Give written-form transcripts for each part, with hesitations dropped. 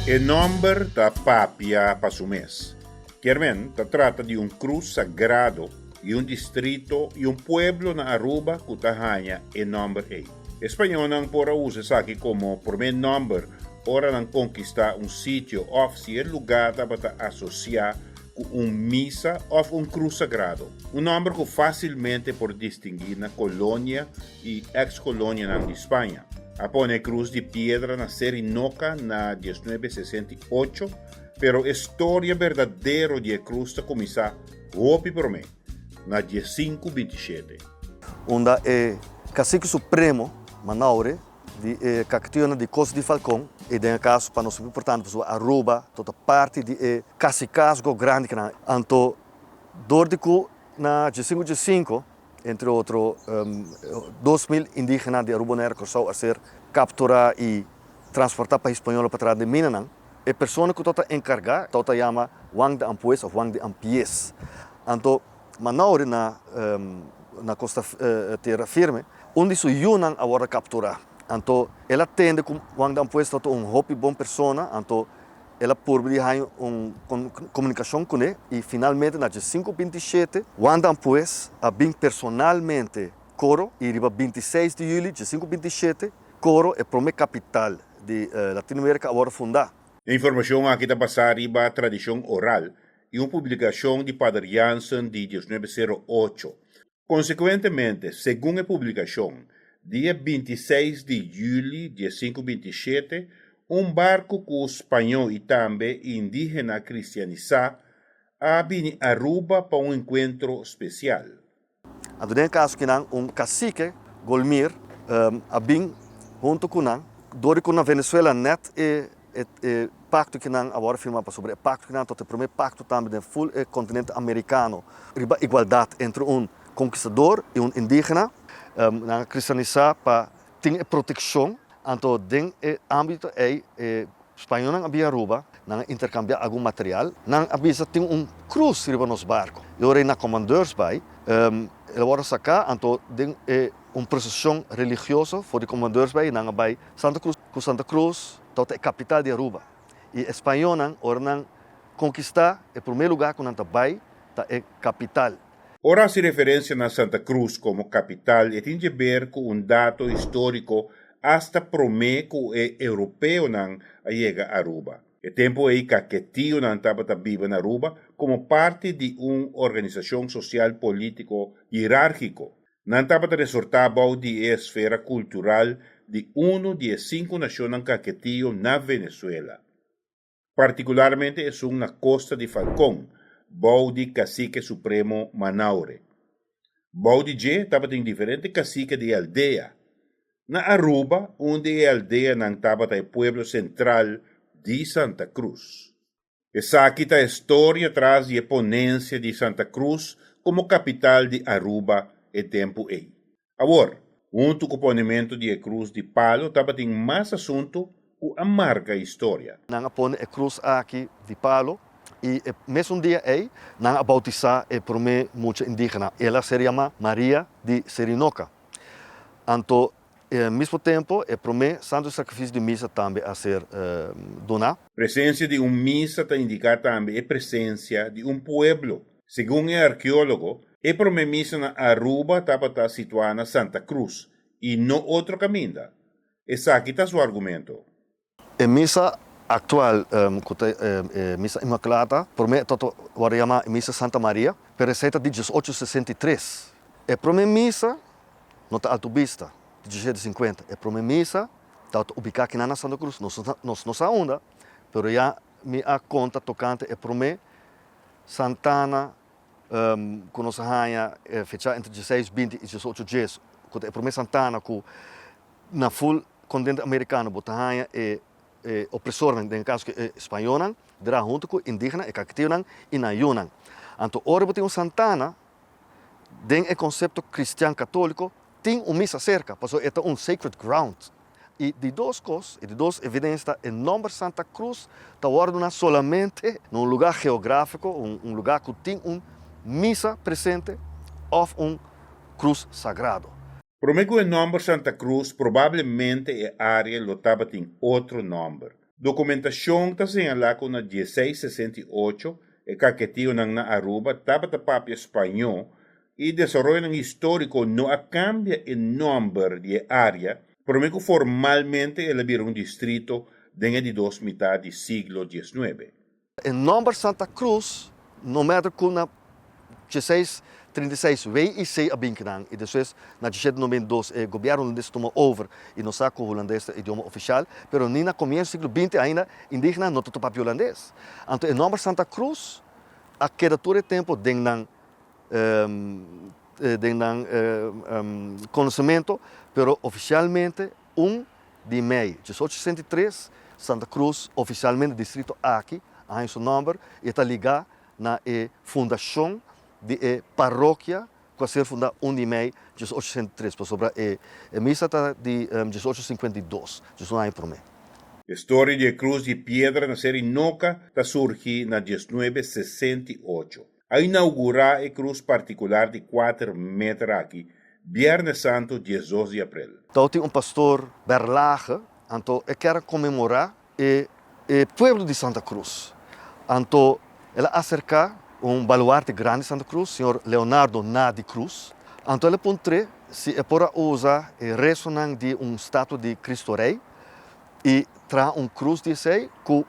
E nòmber ta papia pa su mes. Kier men, ta trata di un krus sagrado i un distrito i un pueblo na Aruba ku ta haña e nòmber ei. E spañónan por a usa esaki komo promé nòmber ora nan konkistá un sitio òf si e lugá tabata asosiá ku un misa òf un krus sagrado. Un nòmber ku fásilmente por distinguí na kolonia i eks-kolonianan di Spaña. A pone e krus di piedra na Serinoka na 1968, pero e storia berdadero di e krus ta kuminsá hopi promé, na 1527. Unda e Cacique Supremo, Manaure, di e Caquetionan di Costa di Falcon, y den e caso pa nos importante pasobra Aruba ta parti di e cacicazgo grandi kinan. Anto dor di cu na 1515, entre otro, 2000 indigena di Aruba, Bonaire, Corsou a ser captura y transporta pa Hispaniola pa traha den minanan, e persona cu ta encarga ta yama Juan de Ampués of Juan de Ampiés. Anto Manaure na costa tierra firme, un di su yunan a wordo captura. Anto el a tende cu Juan de Ampués ta un hopi bon persona, anto el a purba di haña un comunicacion cu ne y finalmente na 1527 Juan de Ampués a bin personalmente Coro y riba 26 di juli 1527 Coro, e prome capital di Latinoamérica, a wordo funda. E informashon aki ta basá riba tradishon oral i un publikashon di Pader Jansen di 1908. Konsekuentemente, segun e publikashon, dia 26 di yüli 1527, un barku ku spañó i tambe indígena kristianisá a bini Aruba pa un enkuentro spesial. Anto den e caso kinan un cacique Golmir a bin hunto cu nan, dor di cu na Venezuela net e pacto kinan a wordo firma, pasobra e pacto kinan ta e prome pacto tambe den full e continente americano riba igualdad entre un conquistador y un indigena. Nan a cristianisa pa tin e proteccion. Anto den e ambito ey e spañonan a bin Aruba, nan a intercambia algun material, nan a bisa tin un cruz riba nos barco. Y ora na Commandeursbaai, el a wordo saca, anto den e un procesion religioso for di Commandeursbaai nan a bay Santa Cruz, cu Santa Cruz tabata e capital di Aruba. Y e spañonan ora nan conquista, e prome lugar cu nan ta bay ta e capital. Ora hasi referensia na Santa Cruz komo kapital e tin djeber ku un dato históriko asta promé ku e europeonan a yega Aruba. E tempu ei kaketionan tabata biba na Aruba komo parti di un organisashon sosial polítiko hierárkiko. Nan tabata resortá bou di e esfera kultural di unu di e sinku nashonnan kaketio na Venezuela. Partikularmente esun na Kosta di Falcon, bou di Kasike Supremo Manaure. Bou di dje tabatin diferente kasike di aldea. Na Aruba, un di e aldeanan tabata e pueblo sentral di Santa Cruz. Esaki ta e storia tras di e ponensia di Santa Cruz komo kapital di Aruba e tempu ei. Awor, huntu ku ponementu di e krus di palu tabatin mas asuntu ku a marka historia. Nan a pone e krus aki di palu i e mesun dia ei nan a boutisá e promé mucha indígena. El a ser yamá Maria di Serinoka. Anto e mismo tempu e promé Santu Sakrifisio di Misa tambe a ser duná. Presensia di un misa ta indiká tambe e presensia di un pueblo. Segun e arkeólogo, e promé misa na Aruba tabata situá na Santa Cruz i no otro kaminda. Esaki ta su argumento. E misa aktual ku ta e Misa Inmaculada, promé e tabata wòrdu yamá e Misa Santa Maria, pero esei ta di 1863. E promé misa no ta Alto Bista, di 1750. E promé misa tabata ubiká akinan na Santa Cruz. Nos no sa unda, pero ya mi a konta tokante e promé Santana ku nos a haña fechá entre 1620 i 1810, ku ta e promé santana ku na ful kontinente amerikano bo ta haña e opresornan, den e kaso aki e spañónan, dra huntu ku indígena, e kakitiunan i nan yunan. Anto ora bo tin un santana, den e konsepto kristian katóliko tin un misa serka, pasobra e ta un sacred ground. I di dos kos, e di dos evidensia ta e nòmber Santa Cruz ta wòrdu duna solamente na un lugá geográfiko, un lugá ku tin un misa presente òf un krus sagrado. Promé ku e nòmber Santa Cruz probablemente e área lo tabatin otro nòmber. Dokumentashon ta señalá ku na 1668 e kaketionan na Aruba tabata papia spañó i desaroyonan históriko no a kambia e nòmber di e área promé ku formalmente el a bira un distrito den e di dos mitad di siglo diesnuebe. E nòmber Santa Cruz no mèter ku na 1636 WIC a bin kinan i despues na 1792 e gobièrnu hulandes tuma over i nos sa ku hulandes ta idioma ofishal, pero ni na komienso siglo binti ainda indígena no ta papia hulandes. Anto e nòmber Santa Cruz a keda tur e tempu den nan den nan konosementu, pero ofishalmente un di mei 1863 Santa Cruz ofishalmente distrito aki a haña su nòmber i e ta ligá na e fundashon di e parokia ku a ser fundá un di mei 1863, pasobra e misa ta di 1852, djes un aña promé. E storia di e krus di piedra na Seri Noka ta surgi na 1968. A inaugurá e krus partikular di kuater meter aki Bièrnè Santu 12 di aprel. Tabatin un pastor Berlage, anto e kier a konmemorá e e pueblo di Santa Cruz. Anto el a aserká un baluarte grandi di Santa Cruz, señor Leonardo Nadi Cruz. Anto el a puntr'é si e por a usa e restonan di un statua di Cristo Rey i traha un cruz di esei ku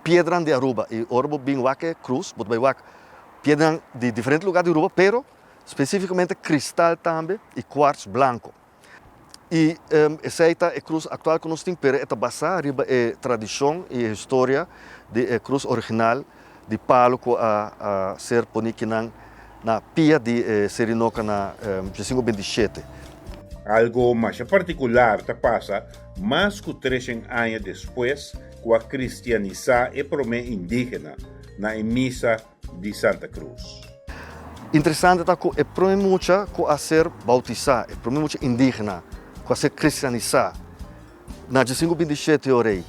piedranan di Aruba. I ora bo bin wak e cruz, bo ta bai wak piedranan di diferente lugar di Aruba, pero spesífikamente kristal tambe i kwarts blanko. I esei ta e krus aktual ku nos tin, pero e ta basá riba e tradishon i e historia di e krus original di palu ku a ser poní kinan na pia di e Serinoka na 1527. Algo masha partikular ta pasa mas ku treshen aña despues ku a kristianisá e promé indígena na e misa di Santa Cruz. Interesante ta ku e prome mucha ku a ser bautisá, e prome mucha indígena ku a ser kristianisá na 1527 ora ei,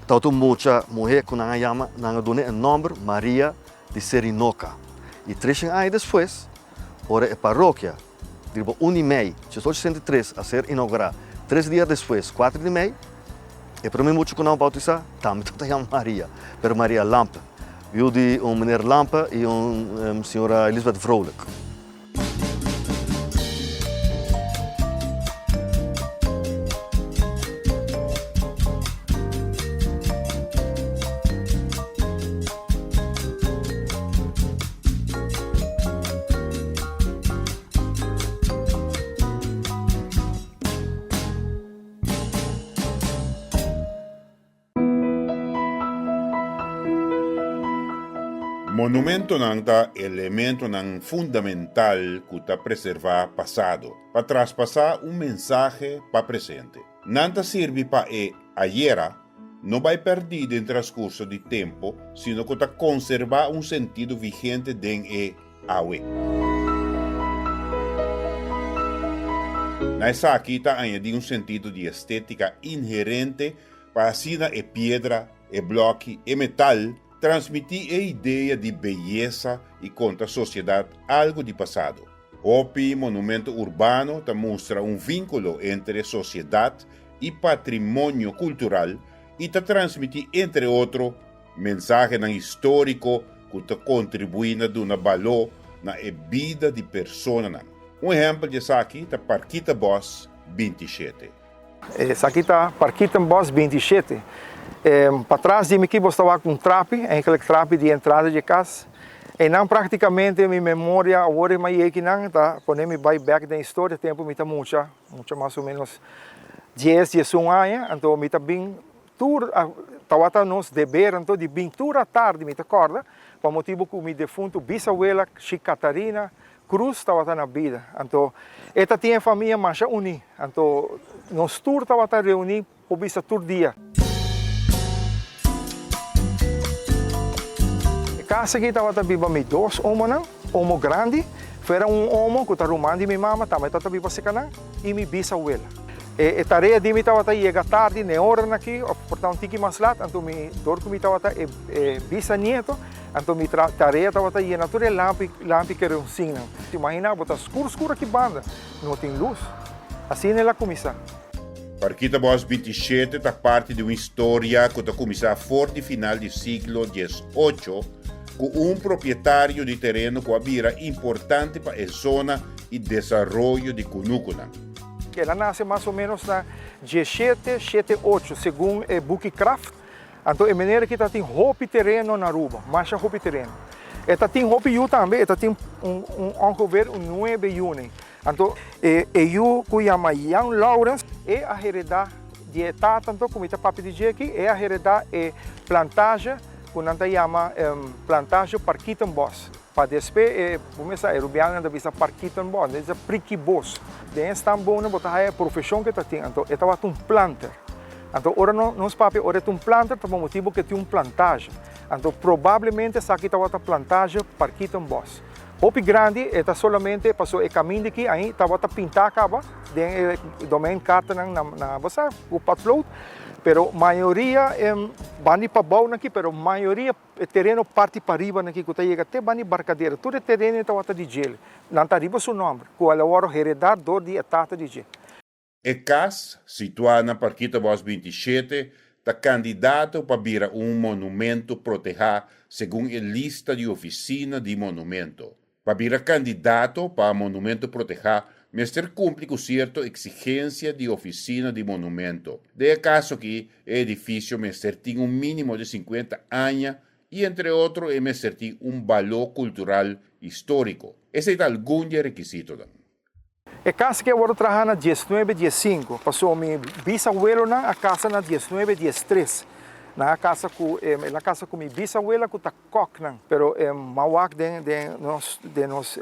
tabata un mucha muhé ku nan a yama, nan a dun'é e nòmber Maria di Serinoka. I treshen aña despues, ora e parokia di riba un di mei 1863 a ser inougurá, tres dia despues, kuater di mei, e prome mucha ku nan a bautisá tambe tabata yama Maria, pero Maria Lampe. Yu di un meneer Lampe i un señora Elisabeth Vrolijk. Monumentonan ta elementonan fundamental ku ta preservá pasado, pa traspasá un mensahe pa presente. Nan ta sirbi pa e ayera no bai pèrdí den transkurso di tempu, sino ku ta konserbá un sentido vigente den e awe. Na esaki ta añadí un sentido di estétika inherente pa asina e piedra, e blòki, e metal transmití e idea di beyesa i konta sosiedat algu di pasado. Hopi monumento urbano ta mustra un vínkulo entre sosiedat i patrimonio kultural i ta transmití entre otro mensahenan históriko ku ta kontribuí na duna baló na e bida di personanan. Un ehèmpel di esaki ta Parkietenbos 27. Esaki ta Parkietenbos 27. Patras di mi aki bo sta wak un trapi, eigenlijk trapi di entrada di e kas. Einan praktikamente mi memoria awor e mayekinan ta pone mi bai bek den historia tempu mi ta mucha, mucha mas o menos dies, diesun aña, anto mi ta bin Tur a tawata nos deber anto di bin tur atardi, mi ta corda, pa motibo cu mi defunto bisawela Shi Catarina Cruz tawata na bida. Anto e ta tin e famia masha uni, anto nos tur tawata reuni por bisa tur dia. E cas aki tawata biba mi dos omonan, omo grandi, fuera un omo cu ta ruman di mi mama tambe tawata biba cerca nan, i mi bisawela. E tarea di mi tabata yega tardi n'e oranan aki of por ta un tiki mas lat, anto mi dor ku mi tabata e bisanieto, anto mi tarea tabata yena tur e lampi lampi keronsinnan. Imagina bo ta skur skur aki banda, no tin lus. Asina el a kuminsá. Parkietenbos 27 ta parti di un historia ku ta kuminsá for di final di siglo 18 ku un propietario di tereno ku a bira importante pa e zona i desaroyo di kunukunan. El a nase mas o ménos na diesshete shete ocho, segun e buki Kraft. Anto e manera ki ta tin hopi tereno na Aruba, masha hopi tereno. E ta tin hopi yu tambe, e ta tin un un ongeveer un nuebe yunan. Anto e e yu ku yama Jan Laurens, e a heredá di e tata anto ku mi ta papia di dje aki, e a heredá e plantage ku nan ta yama plantage Parkietenbos. Pa despe e bo mester sa e rubianonan ta bisa Parkietenbos, nan ta bisa Prikibos. Den e stamboomnan bo ta haya e profeshon ku e ta tin, anto e tabata un planter. Anto ora nos papia ora e ta un planter ta pa motibu ku e tin un plantage. Anto probablemente esaki tabata plantage Parkietenbos. Hopi grandi e ta solamente paso e kaminda aki ahi tabata pintá kaba den e domein kartanan na na bo sa ku potlood pero mayoria banda di pabou nan aki pero mayoria e tereno parti pariba nan aki ku ta yega te banda di Barcadera tur e tereno tabata di djele nan ta riba su nomber ku a wòrdu heredá dor di e tata di dje. E kas, situá na Parkietenbos 27, ta kandidato pa bira un monumento protehá segun e lista di Ofisina di Monumento. Pa bira kandidato pa monumento protehá mester kumpli ku sierto eksigensia di Ofisina di Monumento. Den e kaso akí e edifisio mester tin un mínimo di 50 aña i entre otro e mester tin un baló kultural históriko. Esei ta algun di e rekisitonan. E kas aki a wòrdu traha na diesnuebe diesinku, pasobra mi bisawelonan a kasa na diesnuebe diestres. Nan a kasa ku el a kasa ku mi bisawela ku ta kòknan. Pero m'a wak den den nos den nos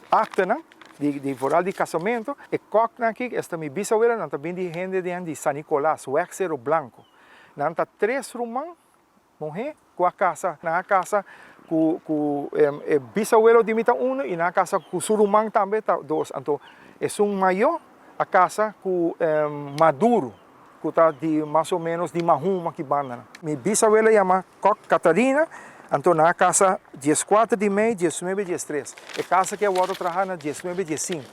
aktenan di di vooral di kasamentu, e kòknan aki esta mi bisawela nan ta bin di hende den di San Nicolas, wèg Sero Blanco. Nan ta tres ruman Muhé ku a kasa, nan a kasa ku ku e bisawelo di mi ta unu i nan a kasa ku su ruman tambe ta dos. Anto esun mayó a kasa ku Maduro ku ta di mas o ménos di Mahuma ki bandanan. Mi bisawelo yama Kok Katarina, anto nan a kasa dieskuater di mei diesnuebe diestres. E kasa aki a wòrdu traha na diesnuebe diesinku.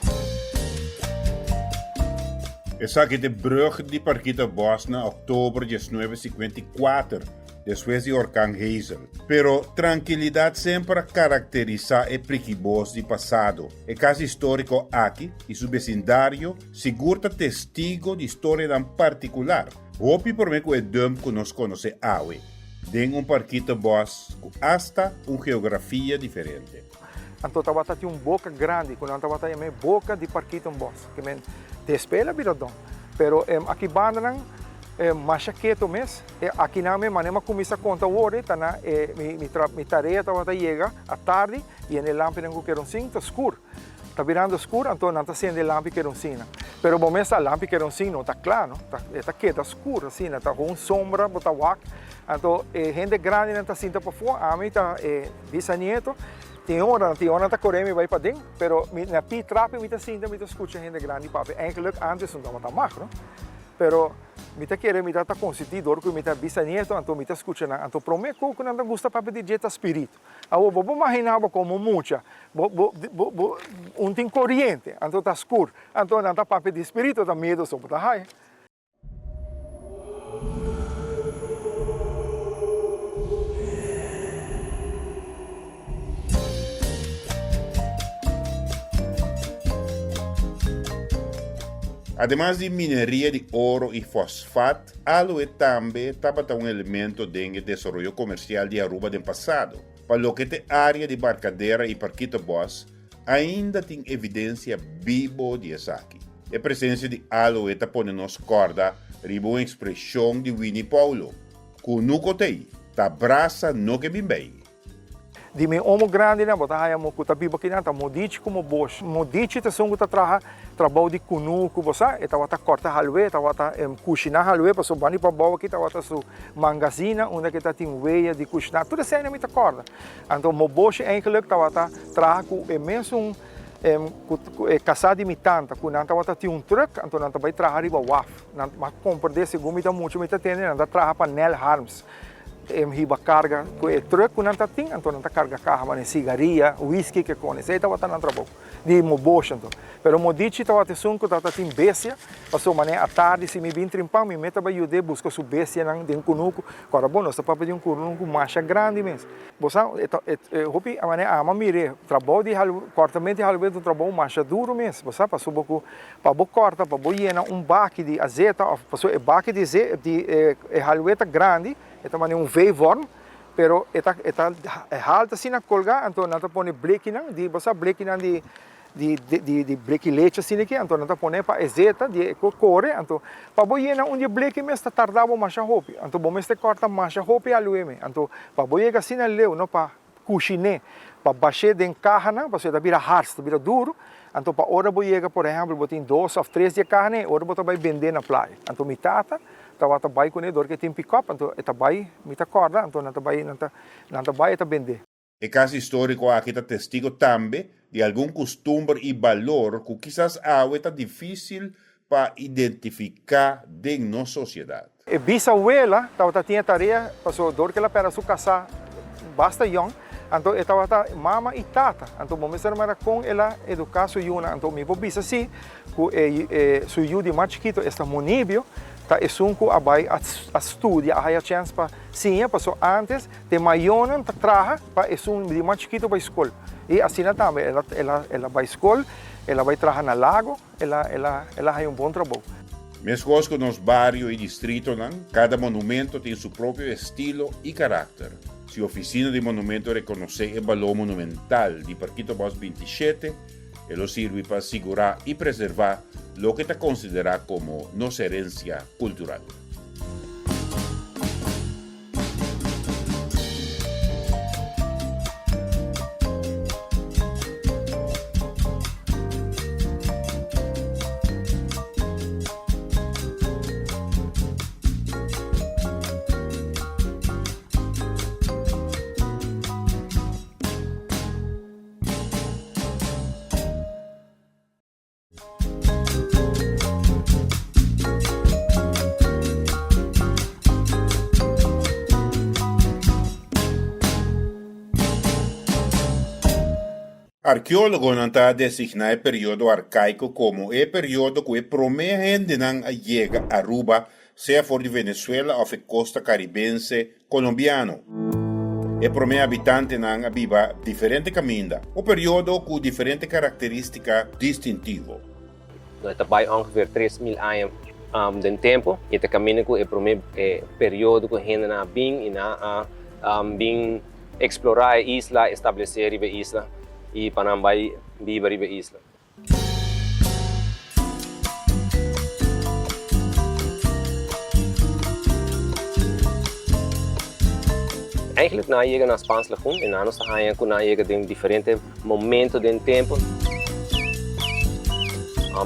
Esaki ta e brug di Parkita Bos na oktober 1954, despues di orkan Hazel. Pero trankilidat semper a karakterisá e Prikibos di pasado. E kas históriko aki i su besindario sigur ta testigo di storianan partikular, hopi promé ku e dump ku nos konosé awe, den un Parkita Bos ku asta un geografia diferente. Anto tabata tin un boka grandi ku nan tabata yam'é boka di Parkietenbos. Ke men despues el a bira don. Pero aki bandanan masha keto mes. E akinan me manera mi a kuminsá konta awor ta na e mi mi tarea tabata yega atardi i e lampinan ku keronsin ta skur. Ta birando skur anto nan ta sende e lampi keronsinnan. Pero bo mes sa lampi keronsin no ta kla no. Ta e ta keda skur asina ta un sombra bo ta wak. Anto e hende grandinan ta sinta pafó ami ta e bisanieto tin ora tin ora nan ta kore mi bai paden pero mi na pi trapi mi ta sinta mi ta skucha hende grandi papia. Eigenlijk antes no tabata mag no. Pero mi ta kere mi ta ta konsentí dor ku mi ta bisanieto anto mi ta skucha nan. Anto promé ku ku nan ta gusta papia di dje ta spiritu. Awor bo por maginá bo komo mucha, bo bo bo bo un tin koriente, anto ta skur, anto nan ta papia di spiritu, ta miedo so bo ta haya. Ademas di mineria di oro i fosfat, aloe tambe tabata un elemento den e desaroyo komersial di Aruba den pasado. Pa loke t'e área di Barcadera i Parkietenbos, ainda tin evidensia bibo di esaki. E presensia di aloe ta pone nos kòrda riba un ekspreshon di Winnie Paulo, Ku nuko t'ei, ta brasa no ke bin bei. Di mi omo grandinan bo ta haya mo ku ta biba kinan ta Modichi ku Moboshi. Modichi ta esun ku ta traha trabou di kunuku bo sa, e tabata kòrta halwe, e tabata kushiná halwe pasobra banda di pabou aki tabata su mangazina unda ke ta tin weya di kushiná, tur esei mi ta kòrda. Anto Moboshi eigenlik tabata traha ku e mesun ku e kasá di mi tanta ku nan tabata tin un trùk anto nan ta bai traha riba waf. Nan a komprendé segun mi ta mucha mi ta tende nan ta traha pa Nel Harms. Hiba karga ku e trùk ku nan ta tin, anto nan ta karga kaha manera sigaria, whisky ke kone. Esei tabata nan trabou di moboshi anto. Pero Modichi tabata esun ku tabata tin bestia, pasobra manera atardi si mi bin trimpan mi meta bai yud'é buska su bestianan den kunuku. Kòrda bon, nos ta papia di un kunuku masha grandi mes. Bo sa, e ta e hopi manera ama mir'é, trabou di kòrtamento di halubé ta un trabou masha duru mes, bo sa, pasobra ku Pa bo corta, pa bo yena un baki di azeta of pasobra e baki di ze di e halwe ta grandi, e ta manera un V-vorm, pero e ta e ta halta asina colga, anto nan ta pone blekinan di bo sa blekinan di di di di bleki lechi asina aki, anto nan ta pone pa e zeta di e core, anto pa bo yena un di e bleki mes ta tarda bo masha hopi, anto bo mester corta masha hopi halwe me, anto pa bo yega asina leu no pa kushiné pa bash'é den kahanan pasobra e ta bira hars, ta bira duru, anto pa ora bo yega por ehèmpel bo tin dos òf tres di e kahanan e ora bo ta bai bendé na playa. Anto mi tata tabata bai kuné dor ku e tin pikòp anto e ta bai, mi ta kòrda, anto nan ta bai nan ta nan ta bai e ta bendé. E kas históriko aki ta testigo tambe di algun kustumber i balor ku kisas awe ta difísil pa identifiká den nos sosiedat. E bisawela tabata tin e tarea pasobra dor ku el a pèrdè su kasá basta yòn, anto e tabata mama i tata. Anto bo mester mira kon el a eduká su yunan. Anto mi por bisa sí ku e su yu di mas chikitu, esta Monibio, ta esun ku a bai a studia, a haya chèns pa siña, pasobra ántes te mayornan ta traha pa esun di mas chikitu bai skol. I asina tambe el a bai skol, el a bai traha na Lago. El a, el a, el a haña un bon trabou. Meskos ku nos bario i distritonan, kada monumento tin su propio estilo i karakter. Si Ofisina di Monumento rekonosé e balor monumental di Parkitobos 27, e lo sirbi pa sigurá i preservá loke ta konsiderá komo nos herensia kultural. Arkeólogonan ta designá e periodo arkaiko komo e periodo ku e promé hendenan a yega Aruba sea for di Venezuela òf e kosta karibense kolombiano. E promé habitantenan a biba diferente kaminda, un periodo ku diferente karakterístika distintivo. No e ta bai ongeveer 3000 aña den tempu i ta kaminda ku e promé periodo ku hendenan a bin i nan a bin eksplorá e isla, establesé riba e isla i pa nan bai biba riba e isla. Eigenlijk nan a yega na Spaans Lagoen en nan nos ta haña ku nan a yega den diferente momento den tempu.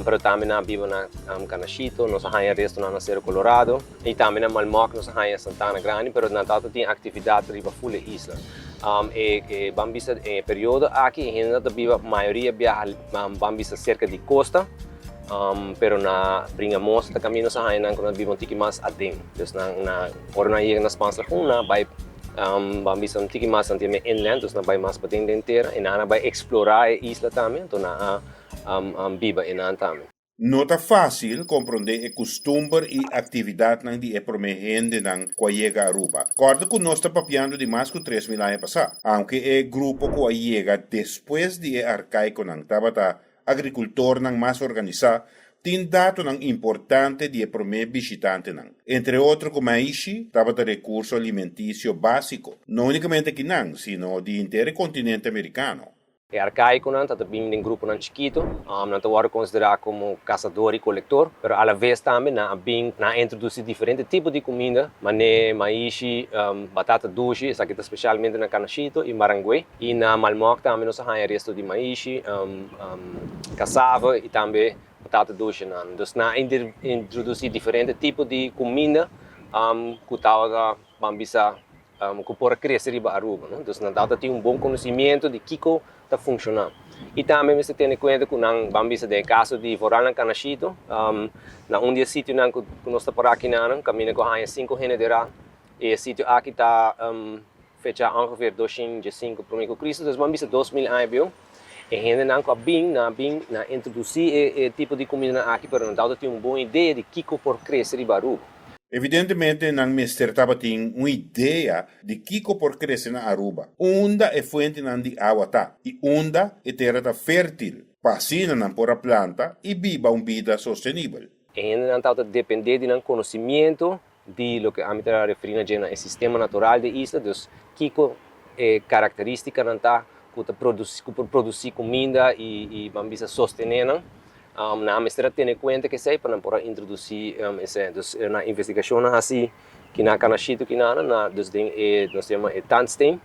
Pero tambe nan a biba na Canashito, nos a haña restonan na Cerro Colorado i tambe na Malmok nos a haña Santana Grandi, pero nan tabata tin aktividat riba ful e isla. E ban bisa den e periodo aki e hendenan ta biba mayoria biaha ban bisa serka di kosta, pero na Bringamosa ta kaminda nos a haña nan ku nan ta biba un tiki mas aden. Dus nan na ora nan yega na Spaans Lagoen nan a bai ban bisa un tiki mas nan tin e inland, dus nan bai mas paden den tera i nan a bai eksplorá e isla tambe, anto nan a biba einan tambe. No ta fásil komprondé e kustumber i aktividatnan di e promé hendenan ku a yega Aruba. Kòrda ku nos ta papiando di mas ku 3000 aña pasá. Aunke e grupo ku a yega despues di e arkaikonan tabata agrikultornan mas organisá, tin datonan importante di e promé bishitantenan. Entre otro ku maishi tabata rekurso alimentisio básiko, no únikamente akinan, sino di henter e kontinente amerikano. E arkaikonan ta ta bin den gruponan chikitu, nan ta wòrdu konsiderá komo kasador i kolektor, pero alaves tambe nan a bin, nan a introdusí diferente tipo di kuminda, mané, maishi, batata dushi, esaki ta spesialmente na Canashito i Marangué, i na Malmok tambe nos a haña resto di maishi, kasava i tambe batata dushi nan. Dus nan a introdusí diferente tipo di kuminda ku tabata, ban bisa, ku por a krese riba Aruba, no? Dus nan tabata tin un bon konosimiento di kiko ta funshoná. I tambe mester tene kuenta ku nan, ban bisa den e kaso di vooral na Canashito, na un di e sitionan ku nos ta pará kinanan, kaminda ku a haña sinku hende derá. E sitio aki ta fecha ongeveer 205 promé ku Cristo, dus ban bisa 2000 aña bieu. E hendenan ku a bin, nan a bin, nan a introdusí e tipo di kumindanan aki, pero nan tabata tin un bon idea di kiko por krese riba Aruba. Evidentemente nan mester tabatin un idea di kiko por krese na Aruba, unda e fuentenan di awa ta i unda e tera ta fértil, pa asina nan por a planta i biba un bida sostenibel. E hendenan tabata dependé di nan konosimiento di loke ami ta referí na dje na e sistema natural di e isla, dus kiko e karakterístikanan ta ku ta produsí, ku por produsí kuminda i ban bisa sostené nan. Nan mester a tene kuenta ku esei pa nan por a introdusí esei. Dus na investigashonnan hasí kina Kanashito kina na dus den e nos ta yama e tandsteen,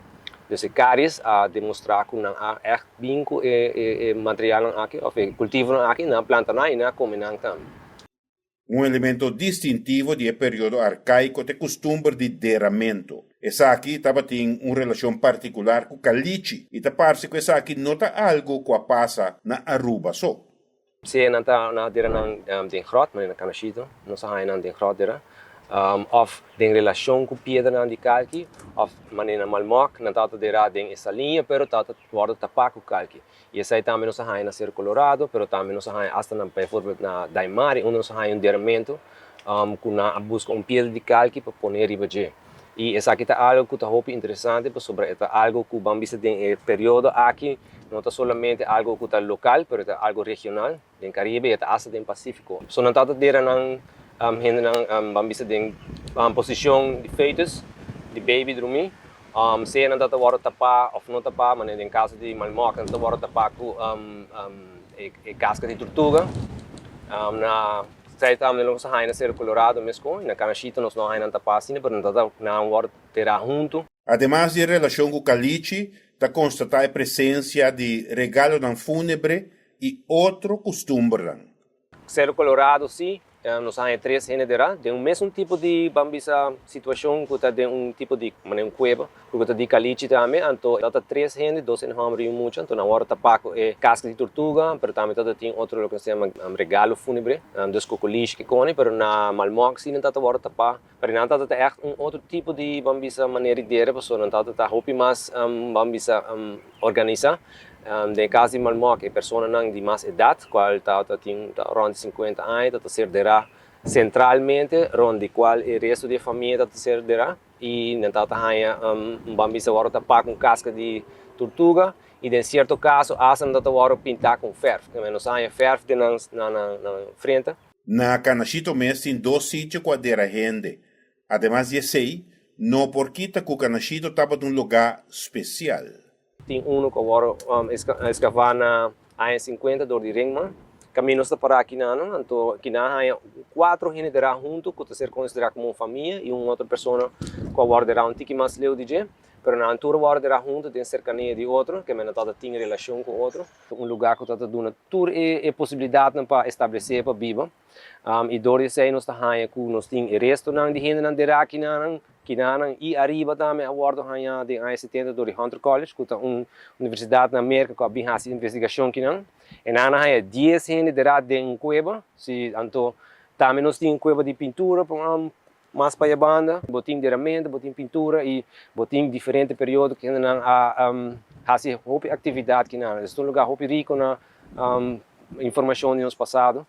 dus e karies a demostrá ku nan a ègt bin ku e materialnan aki òf e kultivonan aki, nan a planta nan i nan a kome nan tambe. Un elemento distintivo di e periodo arkaiko ta e kustumber di deramentu. Esaki tabatin un relashon partikular ku kalichi i ta parse ku esaki no ta algu ku a pasa na Aruba so. Si nan ta nan a dera nan den grot, manera na Canashito, nos a haña nan den grot dera, òf den relashon ku piedranan di kalki, òf manera na Malmok, nan tabata dera den e saliña, pero tabata wòrdu tapá ku kalki. I esei tambe nos a haña na Cerro Colorado, pero tambe nos a haña asta na, bijvoorbeeld na Daimari, unda nos a haña un deramentu ku nan a buska un piedra di kalki pa pone riba dje. I esaki ta algu ku ta hopi interesante pasobra e ta algu ku ban bisa den e periodo aki no ta solamente algu ku ta lokal, pero e ta algu regional den Karibe i e ta asta den Pasífiko. So nan tabata dera nan hendenan ban bisa den posishon di fetus, di baby drumí. Sea nan ta wòrdu tapá òf no tapá, manera den kaso di malmòk nan ta wòrdu tapá ku e kaska di turtuga. Na esei tambe nos a haña na Cerro Colorado meskos, i na Canashito nos no a haña nan tapá asina, pero nan ta nan wòrdu terá huntu. Ademas di e relashon ku kalichi, ta konstatá e presensia di regalonan fúnebre i otro kustumbernan. Cerro Colorado sí, nos a haña tres hende dera den un mesun tipo di, ban bisa, situacion cu ta den un tipo di, manera un cueva, cu ta di caliche tambe, anto ta tres hende, dos hende homber y un mucha, anto nan worde tapa cu e casca di tortuga, pero tambe ta tin otro loke nos ta yama regalo funebre, dus cocolishi ke coni, pero na Malmok sí nan ta worde tapa, pero nan ta echt un otro tipo di, ban bisa, manera di dera, pasobra nan ta hopi mas, ban bisa, organisa. Den e kas di Malmok e personanan di mas edat, kual tabata tin rònt di sinkuenta aña, ta ta ser derá sentralmente, rònt di kual e resto di e famia ta ta ser derá, i nan tabata haña un bambisa wòrdu tapá ku un kaska di turtuga, i den sierto kaso asta nan tabata wòrdu pintá ku un fèrf. Nos a haña fèrf den nan nan frente. Na Canashito mes tin dos sitio ku a dera hende. Ademas di esei, no por kita ku Canashito tabata un lugá spesial. Tin unu ku a wòrdu eskavá na aña sinkuenta dor di Ringman. Kaminda nos ta pará akinan, anto kinan a haña kuatro hende derá huntu ku ta ser konsiderá komo un famia i un otro persona ku a wòrdu derá un tiki mas leu di dje. Pero nan tur a wòrdu derá huntu den serkania di otro, ke men a tabata tin relashon ku otro. Un lugá ku tabata duna tur e posibilidatnan pa establesé, pa biba. I dor di esei nos ta haña ku nos tin e restonan di hendenan derá kinanan, kinanan i ariba tambe a wòrdu hañá den aña setenta dor di Hunter College ku ta un universidat na Merka ku a bin hasi investigashon kinan. E nan a haña dies hende derá den un kueba, si anto tambe nos tin kueba di pintura mas pa e banda. Bo tin deramentu, bo tin pintura i bo tin diferente periodo ku hendenan a hasi hopi aktividat kinan. Es ta un lugá hopi riko na informashon di nos pasado.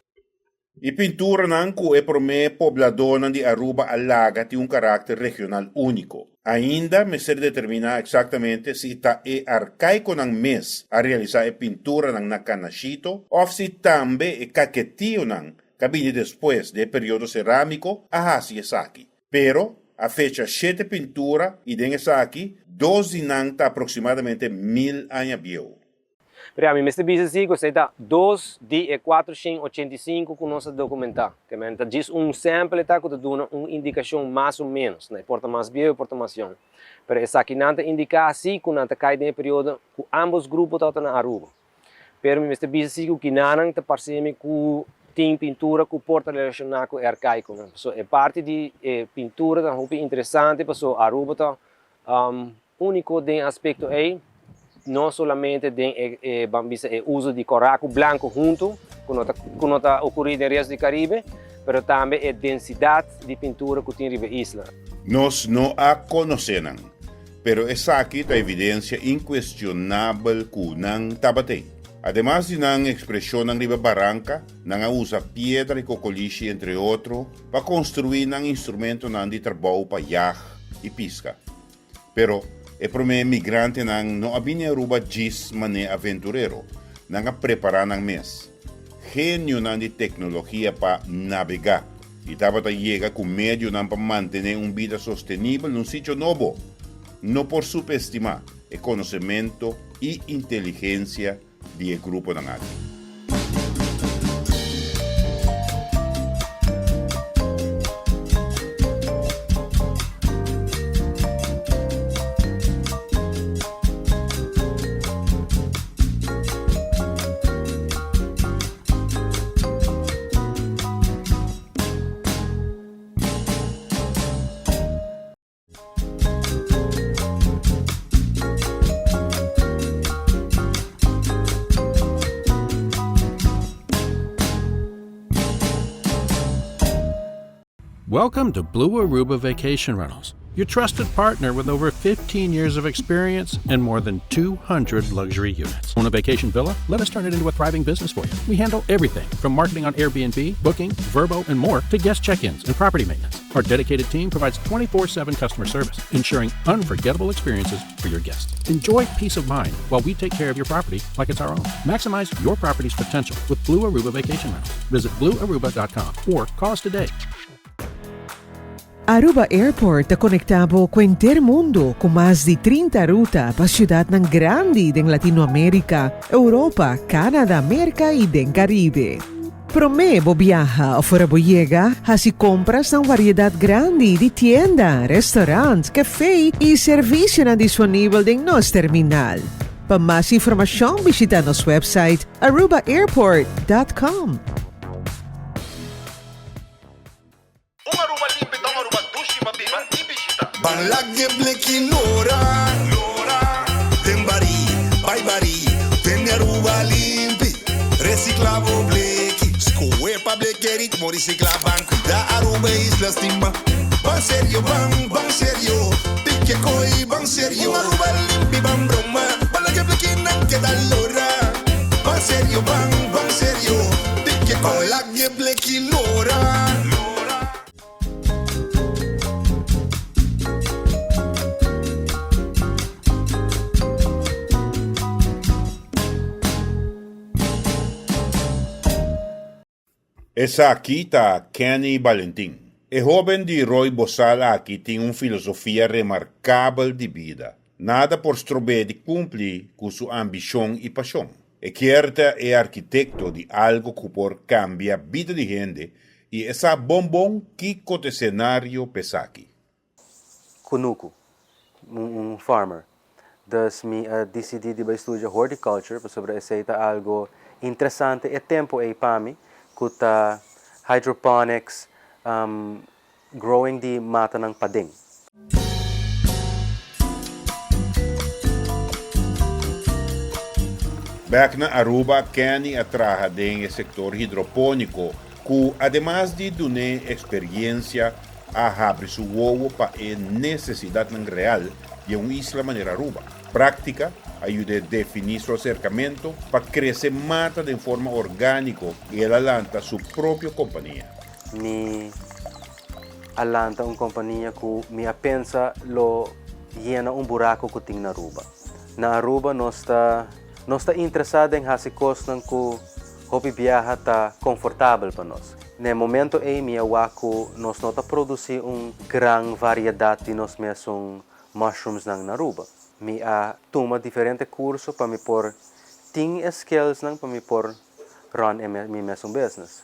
E pinturanan ku e promé pobladónan di Aruba a laga tin un karakter regional úniko. Ainda mester determiná eksaktamente si ta e arkaikonan mes a realisá e pinturanan na Canashito òf si tambe e kaketionan ku a bini despues di e periodo serámiko a hasi esaki. Pero, a fecha shete pintura i den esaki dos di nan ta aproksimadamente mil aña bieu. Pero mi mester bisa si ku esei ta dos di e 485 ku nos a dokumentá. Ke men ta djis un sample ta ku ta duna un indikashon mas o ménos. E por ta mas bieu, e por ta mas yòn. Pero esakinan ta indiká si ku nan ta kai den e periodo ku ámbos grupo tabata na Aruba. Pero mi mester bisa si ku kinanan ta parse mi ku tin pintura ku por ta relashoná ku e arkaikonan. Pasobra e parti di e pintura ta hopi interesante pasobra Aruba ta Úniko den e aspekto ei, no solamente den e e ban bisa e uso di kòrá ku blanku huntu, ku no ta ku no ta okurí den resto di Karibe, pero tambe e densidat di pintura ku tin riba e isla. Nos no a konosé nan, pero esaki ta evidensia inkuestionabel ku nan tabat'ei. Ademas di nan ekspreshonnan riba baranka, nan a usa piedra i kokolishi entre otro pa konstruí nan instrumentonan di trabou pa yag i piska. Pero, e promé migrantenan no a bini Aruba djis mané aventurero, nan a prepará nan mes. Genionan di teknologia pa nabegá i tabata yega ku medionan pa mantené un bida sostenibel n'un sitio nobo. No por supestimá e konosementu i inteligensia di e gruponan aki. Welcome to Blue Aruba Vacation Rentals, your trusted partner with over 15 years of experience and more than 200 luxury units. Own a vacation villa? Let us turn it into a thriving business for you. We handle everything from marketing on Airbnb, booking, Verbo, and more to guest check ins and property maintenance. Our dedicated team provides 24 7 customer service, ensuring unforgettable experiences for your guests. Enjoy peace of mind while we take care of your property like it's our own. Maximize your property's potential with Blue Aruba Vacation Rentals. Visit bluearuba.com or call us today. Aruba Airport ta conecta bo cu henter mundo cu mas di 30 ruta pa ciudadnan grandi den Latinoamerica, Europa, Canada, Merca y den Caribe. Prome bo biaha of ora bo yega, haci compras na un variedad grandi di tienda, restaurant, cafe y servicionan disponibel den nos terminal. Pa mas informacion bishita nos website arubaairport dot com. Un Aruba limpi ta un Aruba dushi pa biba y bishita. Ban lag'e bleki lora, den barí, bai barí, tene Aruba limpi, recicla bo bleki, scohe pa bleke ritmo recicla, ban cuida Aruba e isla stima, ban serio, ban, ban serio, pike coy, ban serio, un Aruba limpi, ban broma, ban lag'e blekinan keda lora, ban serio, ban, ban serio, pike coy. Lag'e bleki lora. Esaki ta Kenny Balentin. E hoben di Rooi Bosal aki tin un filosofia remarkabel di bida. Nada por strob'é di kumpli ku su ambishon i pashon. E kier ta e arkitekto di algo ku por kambia bida di hende i e sa bon bon kiko ta e senario p'esaki. Kunuku, un farmer. Dus mi a disidí di bai studia horticulture pasobra esei ta algo interesante e tempu ei pa mi ku ta hydroponics, growing di matanan paden. Bek na Aruba, Kenny a traha den e sektor hidropóniko ku ademas di dun'é eksperiencia a habri su wowo pa e nesesidatnan real di un isla manera Aruba. Práktika a yud'é definí su aserkamentu pa krese mata den forma orgániko i el a lanta su propio kompania. Mi a lanta un kompania ku mi a pensa lo yena un buraku ku tin na Aruba. Na Aruba nos ta nos ta interesá den hasi kosnan ku hopi biaha ta konfortabel pa nos. Na e momento ei mi a wak ku nos no ta produsí un gran variedat di nos mesun mushroomsnan na Aruba. Mi a tuma diferente kurso pa mi por tin e skillsnan pa mi por run e mi mesun business.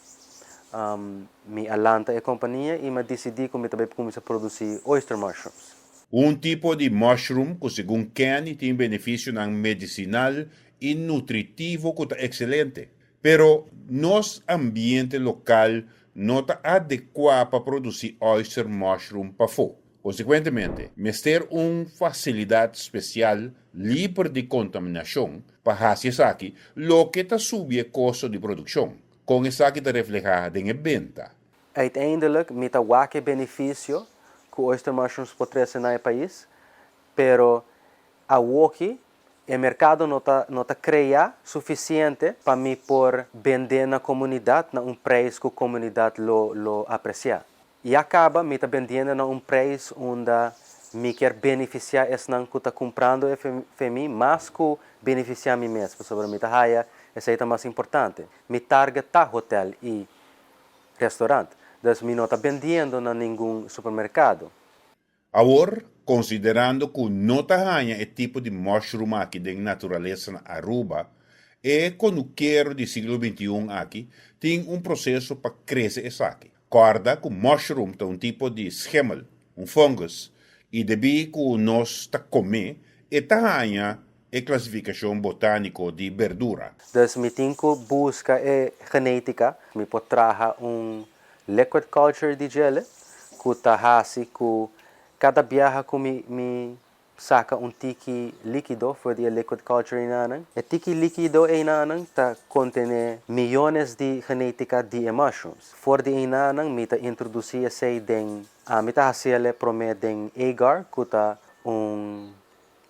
Mi a lanta e kompania i mi a disidí ku mi ta bai kuminsá produsí oyster mushrooms. Un tipo di mushroom ku segun Kenny tin benefisionan medisinal i nutritivo ku ta ekselente. Pero nos ambiente lokal no ta adekuá pa produsí oyster mushroom pafó. Konsekuentemente, mester un fasilidat spesial liber di kontaminashon pa hasi esaki, loke ta subi e kosto di produkshon. Kon esaki ta reflehá den e benta? Uiteindelijk mi ta wak e beneficio cu oyster mushrooms por trece na e pais, pero awoki e mercado no ta no ta crea suficiente pa mi por bende na comunidad na un prijs cu comunidad lo lo aprecia. Ya caba mi ta bendiendo na un prijs unda mi kier beneficia esnan cu ta cumprando e fe mi mas cu beneficia mi mes pasobra mi ta haya esey ta mas importante. Mi target ta hotel y restaurant, dus mi no ta bendiendo na ningun supermercado. Awor, considerando cu no ta haña e tipo di mushroom aki den naturalesa na Aruba, e conukero di siglo bintiun aki tin un proceso pa crece esaki. Corda cu mushroom ta un tipo di schimmel, un fungus, y debí cu nos ta come, e ta haña e clasificacion botanico di berdura. Dus mi tin cu busca e genetica. Mi por traha un liquid culture di djele cu ta haci cu cada biaha cu mi mi saca un tiki likido for di e liquid culture einanan, e tiki likido einanan ta contene miyones di genetica di e mushrooms. For di einanan mi ta introduci esey den, ami ta haciele prome den agar cu ta un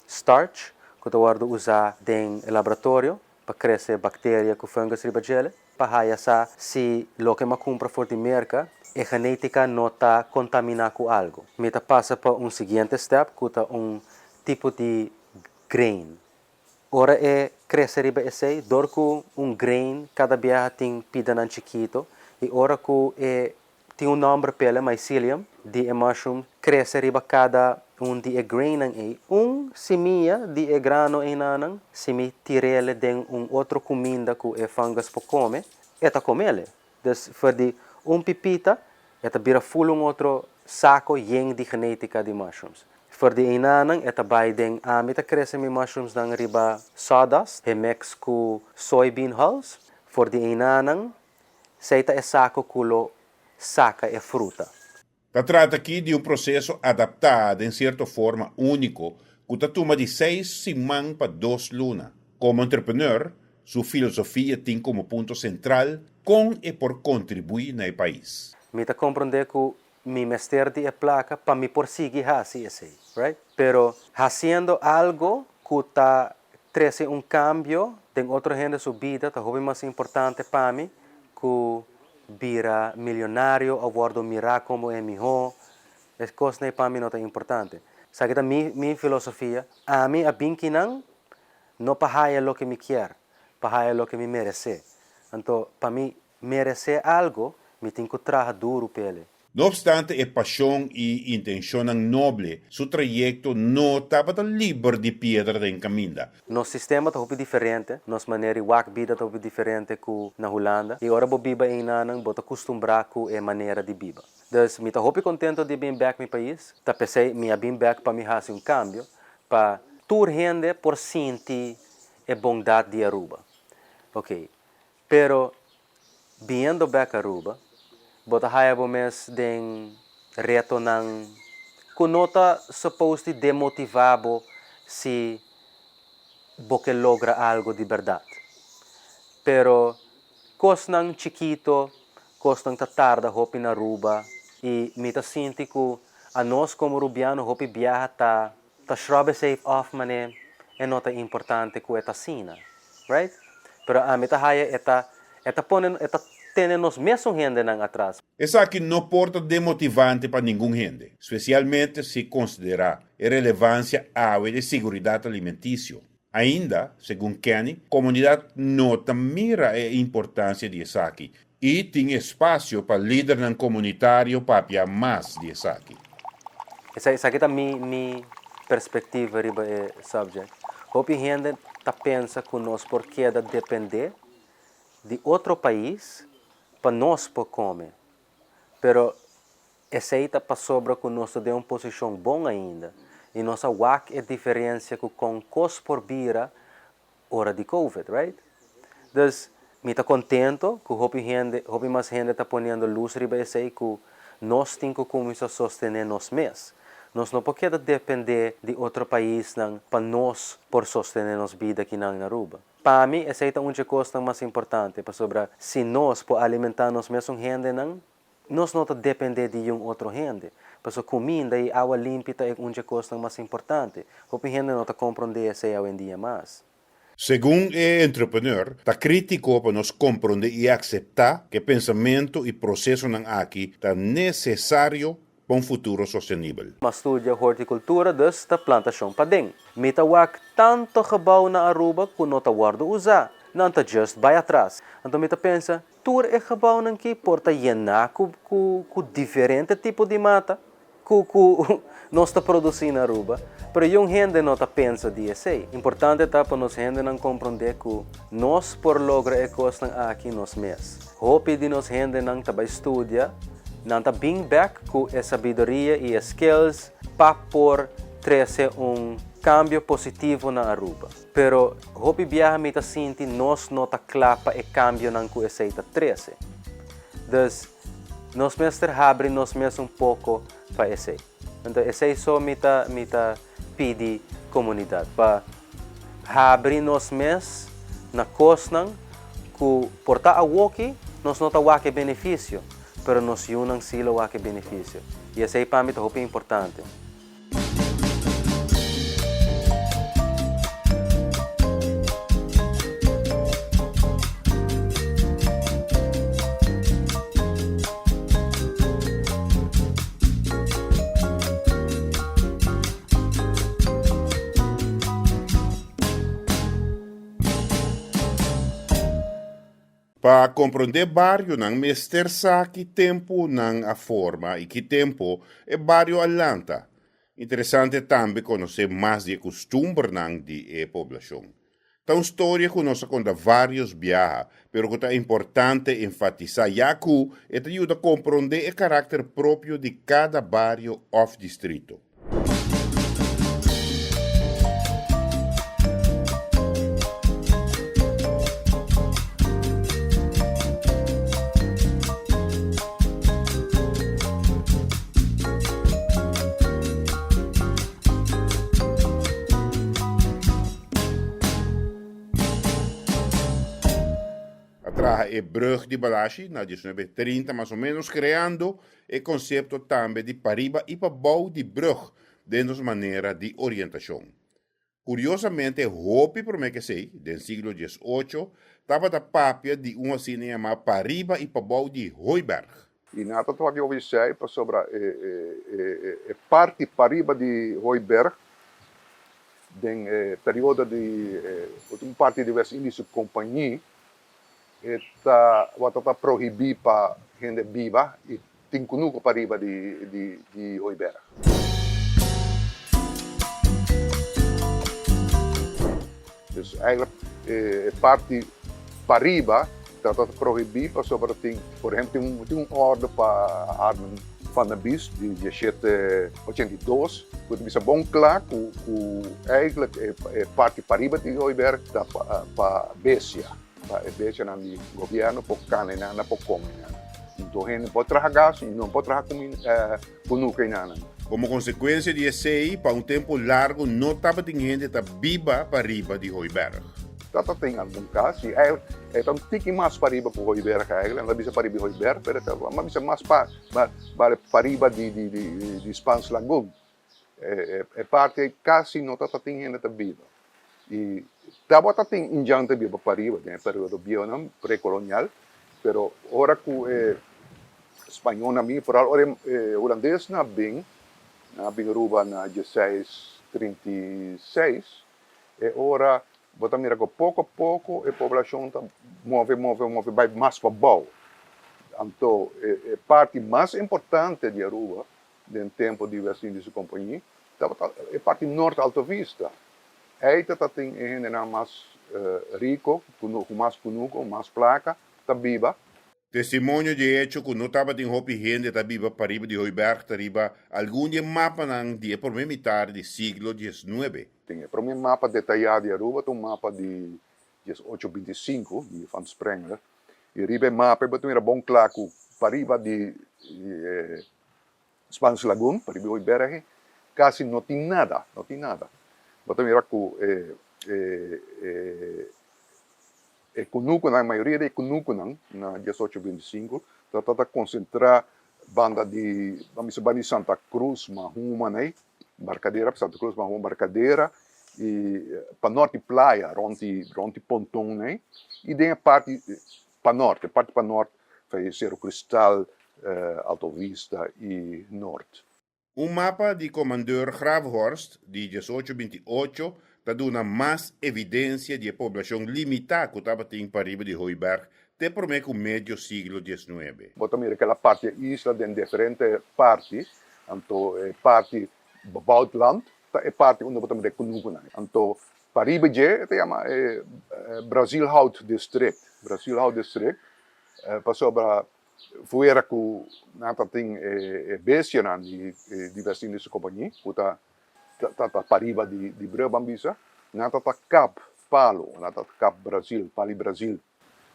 starch cu ta wordo usa den e laboratorio pa crece bacteria cu fungus riba djele, pa haya sa si loke m'a cumpra for di Merca e genetica no ta contamina cu algo. Mi ta pasa pa un siguiente step cu ta un tipo di grain. Ora e crece riba esey, dor cu un grain cada biaha tin pidanan chikito y ora cu e Tin un nòmber p'el, mycelium, di e mushroom krese riba kada un di e grainnan ei. Un simia di e grano einanan, si mi tir'el den un otro kuminda ku e fungus por kome, e ta kom'el. Dus for di un pipita e ta bira ful un otro sako yen di genetika di mushrooms. For di einanan e ta bai den ami ta krese mi mushroomsnan riba sawdust, he mix ku soybean hulls. For di einanan Sei ta e saco cu lo saca e fruta. Ta trata aki di un proseso adaptá den sierto forma úniko ku ta tuma di seis siman pa dos luna. Komo entrepreneur, su filosofia tin komo punto sentral kon e por kontribuí na e pais. Mi ta comprende cu mi mester di e placa pa mi por sigui haci esey, right? Pero haciendo algo cu ta trece un cambio den otro hende su bida ta hopi mas importante pa mi cu bira milionario of wordo mira como e miho. E cosnan ey pa mi no ta importante. Esaki ta mi mi filosofia. Ami a bin kinan no pa haya loke mi kier, pa haya loke mi merece. Anto pa mi Meresé algo, mi tin ku traha duru p'ele. No obstante e pashon i intenshonnan noble, su trayekto no tabata liber di piedra den kaminda. Nos sistema ta hopi diferente, nos manera di wak bida ta hopi diferente ku na Hulanda i ora bo biba einanan bo ta kustumbrá ku e manera di biba. Dus mi ta hopi kontento di bin bèk mi pais, ta p'esei mi a bin bèk pa mi hasi un kambio pa tur hende por sinti e bondat di Aruba. Oké, Pero biniendo bek Aruba, bo ta haya bo mes den retonan ku no ta supposed di demotivá bo si bo ke logra algo di bèrdat. Pero kosnan chikito, kosnan ta tarda hopi na Aruba i mi ta sinti ku anos komo rubiano hopi biaha ta ta shrub esei off manera e no ta importante ku e ta asina. Right? Pero ami ta haya e ta e ta pone e ta tene nos mesun hendenan atras. Esaki no por ta demotivante pa ningun hende, spesialmente si konsiderá e relevansia awe di siguridat alimentisio. Ainda, segun Kenny, komunidat no ta mira e importansia di esaki i tin espasio pa lidernan komunitario papia mas di esaki. Esaki ta mi mi perspektiva riba e subject. Hopi hende ta pensa ku nos por keda dependé di otro pais pa nos por kome. Pero esei ta pasobra ku nos ta den un posishon bon ainda i nos a wak e diferensia ku kon kos por bira ora di covid, right? Dus mi ta contento cu hopi hende, hopi mas hende ta poniendo luz riba esey cu nos tin cu cuminsa sostene nos mes. Nos no por keda depende di otro paisnan pa nos por sostene nos bida akinan na Aruba. Pa mi esey ta un dje cosnan mas importante pasobra si nos por alimenta nos mesun hendenan. Nos no ta depende di un otro hende. Paso cuminda y awa limpi ta e un dje cosnan mas importante. Hopi hende no ta compronde esey awendia mas. Segun e entrepreneur, ta critico pa nos compronde y acepta cu e pensamento y procesonan aki ta necesario pa un futuro sostenibel. M'a studia horticultura dus ta plantacion paden. Mi ta wak tanto gebouw na Aruba cu no ta wordo usa, nan ta just bay atras. Anto mi ta pensa, Tur e gebouwnan ki por ta yená ku ku ku diferente tipo di mata ku ku nos ta produsí na Aruba, pero yun hende no ta pensa di esei. Importante ta pa nos hendenan komprondé ku nos por logra e kosnan aki nos mes. Hopi di nos hendenan ta bai studia, nan ta bin bèk ku e sabiduria i e skills pa por trese un kambio positivo na Aruba. Pero hopi biaha mi ta sinti nos no ta kla pa e kambionan ku esei ta trese. Dus, nos mester habri nos mes un poko pa esei. Anto esei so mi ta mi ta pidi komunidat, pa habri nos mes na kosnan ku por ta awoki nos no ta wak e benefisio, pero nos yunan si lo wak e benefisio. I esei pa mi ta hopi importante. Pa komprondé barionan mester sa ki tempu nan a forma i ki tempu e bario a lanta. Interesante tambe konosé mas di e kustumbernan di e poblashon. Ta un storia ku nos a konta vários biaha, pero ku ta importante enfatisá ya ku e ta yuda komprondé e karakter propio di kada bario òf distrito. A traha e brug di Balashi na diesnuebe trinta mas o menos creando E konsepto tambe di pariba i pabou di brùg den nos manera di orientashon. Kuriosamente hopi promé ku esei, den siglo diesocho, tabata papia di un asina yamá pariba i pabou di Hooiberg. I nan ta toka hopi esei pasobra e parti pariba di Hooiberg den e periodo di un parti di West Indische Compagnie E ta wata ta prohibí pa hende biba i tin kunuku pariba di di Hooiberg. Dus eigenlijk e parti pariba ta ta prohibí pasobra tin por ehempel tin un tin un orde pa Harmen van der Bies di diesshete ochenta i dos ku ta bisa bon kla ku ku eigenlijk e parti pariba di Hooiberg ta pa bestia. Pa e bestianan di gobierno por cana e nan, por come e nan. Anto hende por traha gas y no por traha cuminda, cunuca e nan. Como consecuencia di esey, pa un tempo largo no tabatin hende ta biba pariba di Hooiberg. Tata tin algun cas y eigenlijk e ta un tiki mas pariba cu Hooiberg eigenlijk. Nan ta bisa pariba di Hooiberg, pero e ta bisa mas pa pariba di Spaans Lagoon. E parti ei kasi no ta tin hende ta biba. I tabata tin indjan ta biba pariba den e periodo bieunan prekolonial, pero ora ku e spañolnan bin, foral ora e hulandesnan a bin, nan a bin Aruba na dieseis trinta i seis, e ora bo ta mira ku poko a poko e poblashon ta move, move, move bai mas pabou. Anto e parti mas importante di Aruba Den tempo di West Indische Compagnie tabata e parti nort Alto Vista. Ei ta tin e hendenan mas rico, ku mas kunuku, mas plaka ta biba. Testimonio di e hecho ku no tabatin hopi hende ta biba pariba di Hooiberg ta riba algun di e mapanan di e promé mitar di siglo diesnuebe. Tin e promé mapa detayá di Aruba ta un mapa di diesocho binti i sinku di Van Sprengler i riba e mapa e bo ta mira bon kla ku pariba di e Spaans Lagoon, pariba di Hooiberg, kasi no tin nada, no tin nada. Bo ta mira ku e e e kunukunan, mayoria di e kunukunan na diesocho binti i sinku ta ta konsentrá. Banda di, ban bisa banda di Santa Cruz, Mahuma nei, Barcadera, Santa Cruz, Mahuma, Barcadera i pa nort di playa, rond di rond di Ponton nei, i den e parti pa nort, e parti pa nort fei Cerro Cristal, Alto Vista i Noord. Un mapa di Commandeur Grafhorst di diesocho binti ocho ta duna mas evidensia di e poblashon limitá ku tabatin pariba di Hooiberg te promé ku medio siglo diesnuebe. Bo ta mira kela parti e isla den diferente parti, anto e parti buitenland ta e parti unda bo ta mira e kunukunan. Anto pariba dje e ta yama e Brazil Hout District, Brazil Hout District, pasobra Fuera ku nan ta tin e bestianan di di West Indische Compagnie ku ta ta pariba di brug ban bisa, nan ta ta kap palo, nan ta kap Brazil, pali Brazil.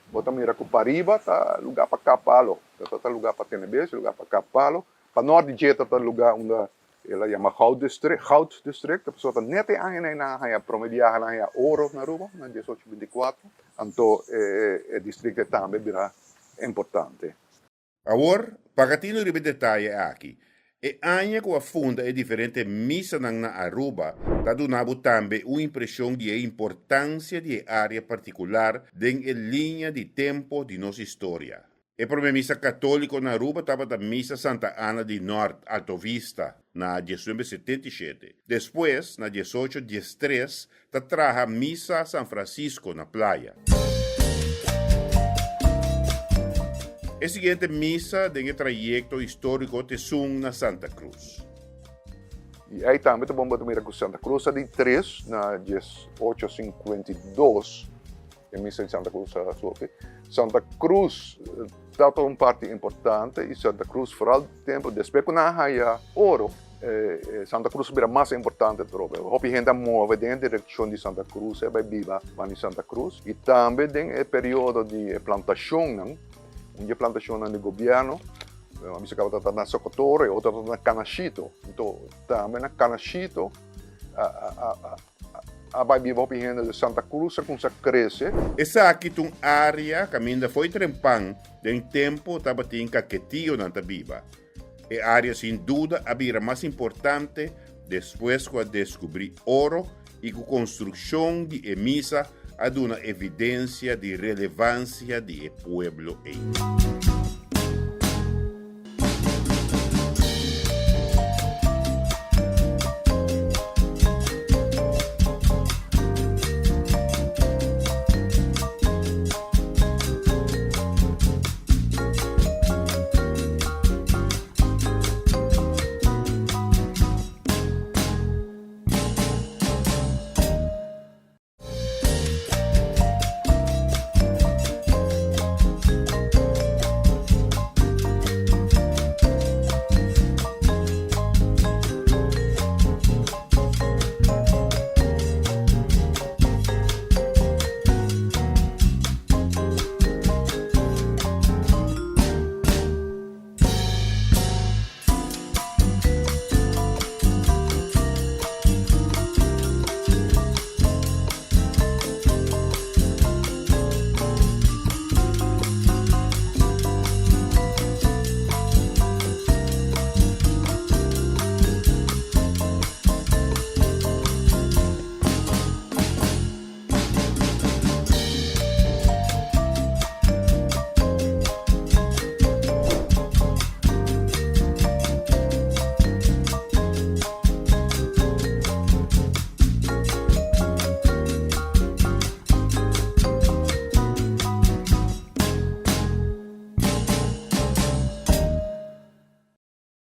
Bo ta mira ku pariba ta luga pa kap palo, ta ta luga pa tene bestia, luga pa kap palo. Pa nort di dje ta ta luga unda el a yama goud district, goud district, pasobra ta net e aña nan a haña prome biaha nan a haña oro na Aruba, na diesocho binti kuatro, anto e district ei tambe bira importante. Awor, paga tino riba e detaye aki. E aña ku a funda e diferente misanan na Aruba ta duna bo tambe un impreshon di e importansia di e área partikular den e liña di tempo di nos historia. E promé misa katóliko na Aruba tabata Misa Santa Ana di Nort, Alto Vista, na diesnuebe setenta i shete. Despues, na diesocho diestres, ta traha Misa San Francisco na Playa. E siguiente misa den e trayekto históriko t'esun na Santa Cruz. I ei tambe ta bon bo ta mira ku Santa Cruz ta di tres na diesocho sinkuenta i dos. E misa di Santa Cruz a surgi. Santa Cruz tabata un parti importante i Santa Cruz foral tempu despues ku nan a haya oro, Santa Cruz a bira mas importante atrobe. Hopi hende a move den e direkshon di Santa Cruz e bai biba banda di Santa Cruz i tambe den e periodo di e plantashonnan, un di e plantashonnan di gobièrnu, a bisa ku tabata na Socotoro e otro tabata na Canashito. Anto tambe na Canashito a A bai biba hopi hende di Santa Cruz a cuminsa crece. Esaki ta un area caminda fo'i trempan den tempo tabatin caketionan ta biba. E area sin duda a bira mas importante despues cu a descubri oro y cu construccion di e misa a duna evidencia di relevancia di e pueblo ey.